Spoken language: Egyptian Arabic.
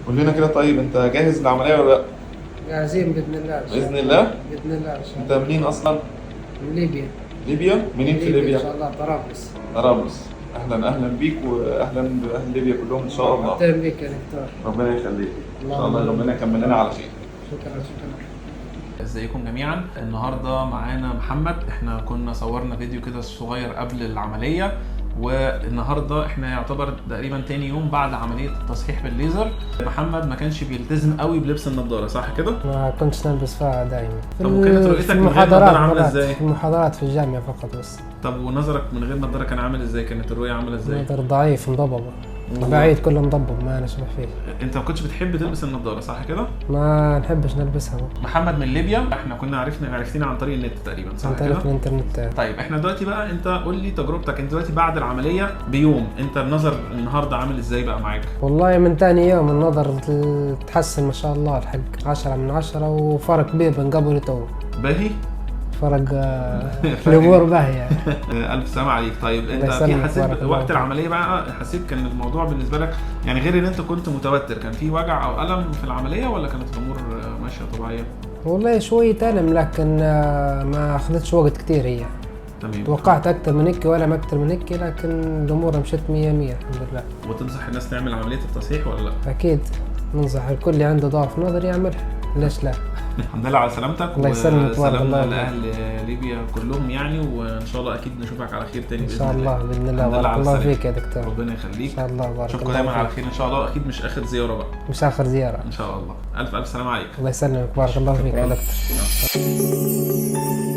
قول لنا كده، طيب انت جاهز للعملية ولا لا؟ جاهزين باذن الله إن شاء باذن الله. باذن الله ان شاء انت الله. منين اصلا؟ من ليبيا. ليبيا؟ منين في ان ليبيا؟ شاء الله طرابلس. طرابلس. اهلا اهلا بيك واهلا باهل ليبيا كلهم ان شاء الله. مرحبتين بك يا دكتور. ربنا يخليك ان شاء الله، ربنا يكمل لنا على خير. شكرا شكرا. ازيكم جميعا. النهارده معانا محمد. احنا كنا صورنا فيديو كده صغير قبل العملية، والنهارده احنا يعتبر تقريبا تاني يوم بعد عملية التصحيح بالليزر. محمد ما كانش بيلتزم قوي بلبس النضارة، صح كده؟ ما كنتش نلبس فيها دائما. طب وكانت رؤيتك في من غير المحاضرات نظارة عاملة مرات، إزاي؟ في المحاضرات في الجامعة فقط بس. طب ونظرك من غير نضاره كان عامل ازاي؟ كانت الرؤية عامله ازاي؟ نظر ضعيف مضبب، بعيد كله مضبب ما نشبح فيه. انت ما كنتش بتحب تلبس النضارة صح كده؟ ما نحبش نلبسها. محمد من ليبيا، احنا كنا عرفتنا عن طريق النت تقريبا صح عن كده؟ طريق الانترنت. طيب احنا دلوقتي بقى انت قول لي تجربتك انت دلوقتي بعد العملية بيوم، انت النظر النهارده عامل ازاي بقى معاك؟ والله من تاني يوم النظر تحسن ما شاء الله، الحق 10 من 10، وفرق كبير بين قبل وتو. باهي؟ فرق الامور باهية يعني. الف سلامة عليك. طيب انت الله في يسلمك، حسيت بارك الله وقت فيك. العملية بقى، حسيت كان الموضوع بالنسبة لك يعني غير ان انت كنت متوتر، كان في وجع او الم في العملية ولا كانت الامور ماشية طبيعية؟ والله شوية ألم، لكن ما أخذتش وقت كتير هي. تمام. توقعت أكثر من هيك ولا ما أكثر من هيك، لكن الأمور مشت 100 100 الحمد لله. وتنصح الناس تعمل عملية التصحيح ولا لا؟ أكيد ننصح الكل اللي عنده ضعف نظر يعملها، ليش لا؟ الحمد لله على سلامتك. الله يسلمك، بارك وسلامنا الله فيك. لاهل ليبيا كلهم يعني، وان شاء الله اكيد نشوفك على خير تاني إن باذن شاء الله بإذن الله. الحمد لله بارك على الله السلامة. فيك يا دكتور. ربنا إن يخليك. شاء الله بارك اشوفكم الله دايما على فيك. خير ان شاء الله، اكيد مش اخر زيارة بقى. مش آخر زيارة. ان شاء الله. الف الف سلامه عليك. الله يسلمك، بارك الله فيك يا شكراً. دكتور.